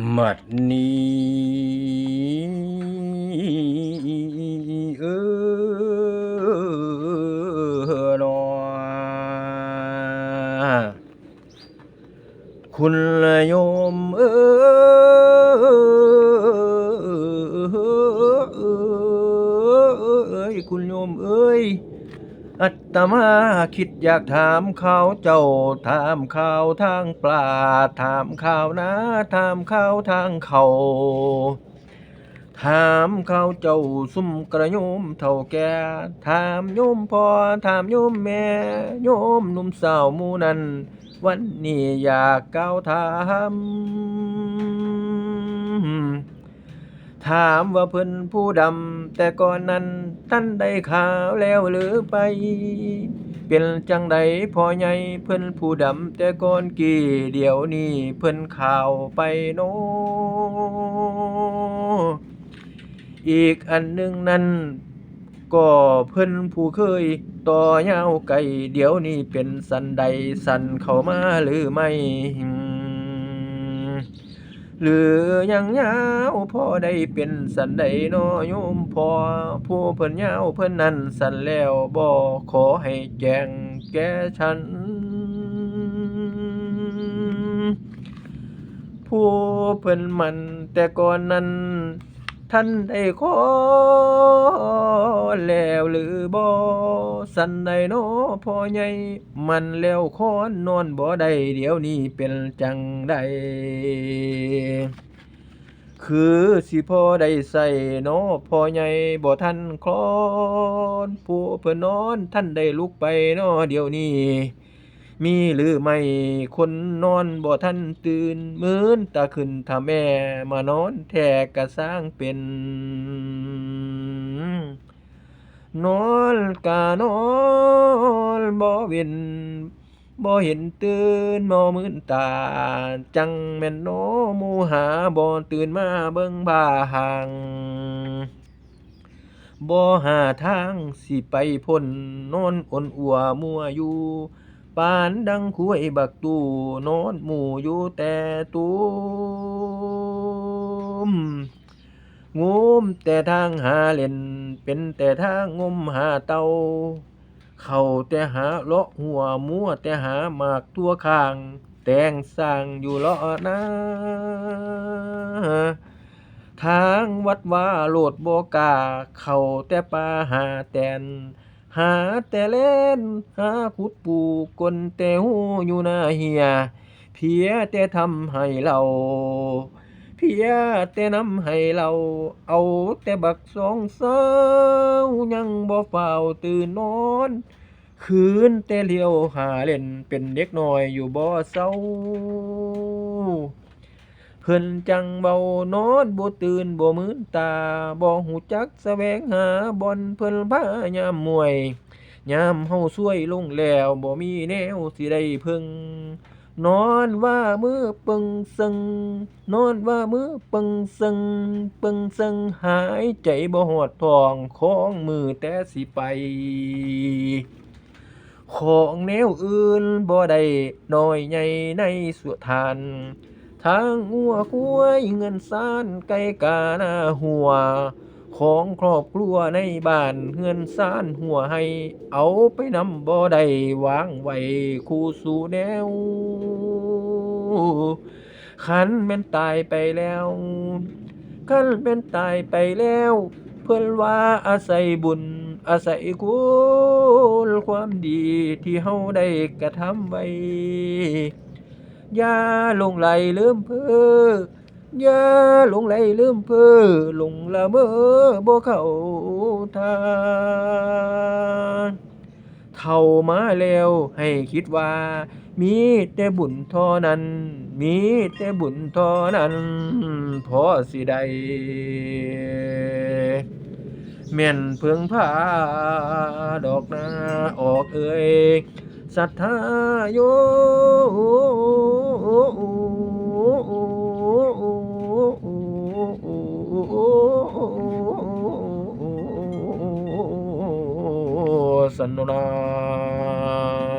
ບັດນີ້ເອີນອ ຄຸນໂຍມເອີຍ ຄຸນໂຍມເອີຍ ອາດຕະມາຄິດຢາກຖາມຂ່າວເຈົ້າ, ຖາມຂ່າວທາງປ່າ, ຖາມຂ່າວນາ, ຖາມຂ່າວທາງເຂົ້າ, ຖາມຂ່າວເຈົ້າຊຸມກະໂຍມເຖົ້າແກ່, ຖາມໂຍມພໍ່, ຖາມໂຍມແມ່, ໂຍມໜຸ່ມສາວໝູ່ນັ້ນ, ວັນນີ້ຢາກກ່າວຖາມ. ຖາມວ່າເພິ່ນຜູ້ດຳແຕ່ກ່ອນນັ້ນ ທ່ານໄດ້ຂາວແລ້ວຫຼືໄປ? ເປັນຈັ່ງໃດພໍ່ໃຫຍ່ ເພິ່ນຜູ້ດຳແຕ່ກ່ອນກີ້ ດຽວນີ້ເພິ່ນຂາວໄປນໍ? ອີກອັນໜຶ່ງນັ້ນ ກໍເພິ່ນຜູ້ເຄີຍຕໍ່ຍາວໄກ ດຽວນີ້ເປັນສັນໃດ ສັ້ນເຂົ້າມາຫຼືໄໝ? ຫຼືຍັງຍາວພໍໄດ້ ເປັນສັນໃດນໍໂຍມພໍ່? ຜູ້ເພິ່ນຍາວເພິ່ນນັ້ນ ສັ້ນແລ້ວບໍ່? ຂໍໃຫ້ແຈ້ງແກ່ສັນ ຜູ້ເພິ່ນໝັ້ນແຕ່ກ່ອນນັ້ນ ທ່ານໄດ້ຂໍແລ້ວຫຼືບໍ່? ສັນໃດນໍພໍ່ໃຫຍ່ ໝັ້ນແລ້ວຄອນນອນບໍ່ໄດ້ ດຽວນີ້ເປັນຈັ່ງໃດ ຄືຊິພໍໄດ້ໃຊ້ນໍພໍ່ໃຫຍ່? ບໍ່ທັນຄອນ ຜູ້ເພິ່ນນອນ ທ່ານໄດ້ລຸກໄປນໍ ດຽວນີ້ ມີຫຼືໄໝ? ຄົນນອນບໍ່ທັນຕື່ນ ມື່ນຕາຂຶ້ນຖ້າແມ່ ມານອນແທ້ກະຊ່າງເປັນ ນອນກະນອນບໍ່ເວັ້ນ ບໍ່ເຫັນຕື່ນ ບໍ່ມື່ນຕາ ຈັ່ງແມ່ນນໍໝູ່ຫາ ບໍ່ຕື່ນມາເບິ່ງຜ້າຫ່າງ ບໍ່ຫາທາງຊິໄປພົ້ນ ນອນອົນອົວມົວຢູ່ ປານດັ່ງຄວາຍບັກຕູ ນອນໝູ່ຢູ່ແຕ່ຕູມ ງຸມແຕ່ທາງຫາເຫຼັ້ນ ເປັນແຕ່ທາງງົມຫາເຕົ່າ ເຂົ້າແຕ່ຫາເລາະຫົວ ມົວແຕ່ຫາໝາກຖົ່ວຂ້າງ ແຕ່ງສ້າງຢູ່ເລາະນາ ທາງວັດວາໂລດບໍ່ກ້າ ເຂົ້າແຕ່ປ່າຫາແຕ່ນ ຫາແຕ່ແລ່ນ ຫາຂຸດປູກ ກົ້ນແຕ່ຮູຢູ່ໜ້າເຮຍ ເພຍແຕ່ທຳໃຫ້ເຫຼົ້າ ເພຍແຕ່ນຳໃຫ້ເຫຼົ້າ ເອົາແຕ່ບັກສອງສາວ ຍັງບໍ່ຟ້າວຕື່ນນອນ ຄືນແຕ່ລ້ຽວຫາເຫຼັ້ນ ເປັນເດັກນ້ອຍຢູ່ບໍ່ເຊົາ. ເພິ່ນຈັ່ງເວົ້ານອນບໍ່ຕື່ນບໍ່ມື່ນຕາ ບໍ່ຮູ້ຈັກສະແຫວງຫາບ່ອນເພິ່ນພາຍາມມວຍ ຍາມເຮົາຊວຍລົງແລ້ວ ບໍ່ມີແນວຊິໄດ້ເພິ່ງ ນອນວ່າມືເປິງເຊິ່ງ ນອນວ່າມືເປິງເຊິ່ງ ເປິງເຊິ່ງ ຫາຍໃຈບໍ່ຮອດທ້ອງ ຂອງມືແຕ່ຊິໄປ ຂອງແນວອື່ນບໍ່ໄດ້ ນ້ອຍໃຫຍ່ໃນສຸທານ ທາງງົວຄວາຍເຮືອນຊານ ໄກ່ການາຫົວ ຂອງຄອບຄົວໃນບ້ານເຮືອນຊານຫົວໄຮ່ ເອົາໄປນຳບໍ່ໄດ້ ວາງໄວ້ຄູ່ສູ່ແນວ ຄັນແມ່ນຕາຍໄປແລ້ວ ຄັນແມ່ນຕາຍໄປແລ້ວ ເພິ່ນວ່າອາໄສບຸນ ອາໄສຄຸນຄວາມດີ ທີ່ເຮົາໄດ້ກະທຳໄວ້ ຢ່າຫຼົງໄຫຼລືມເພີ ຢ່າຫຼົງໄຫຼລືມເພີ ຫຼົງລະເມີບໍ່ເຂົ້າທາງ ເຖົ້າມາແລ້ວໃຫ້ຄິດວ່າ ມີແຕ່ບຸນທໍ່ນັ້ນ ມີແຕ່ບຸນທໍ່ນັ້ນ ພໍຊິໄດ້ ແມ່ນເພິ່ງພາດອກນາອອກເອີຍ ສັດທາໂຍ ສັນໂນນາ.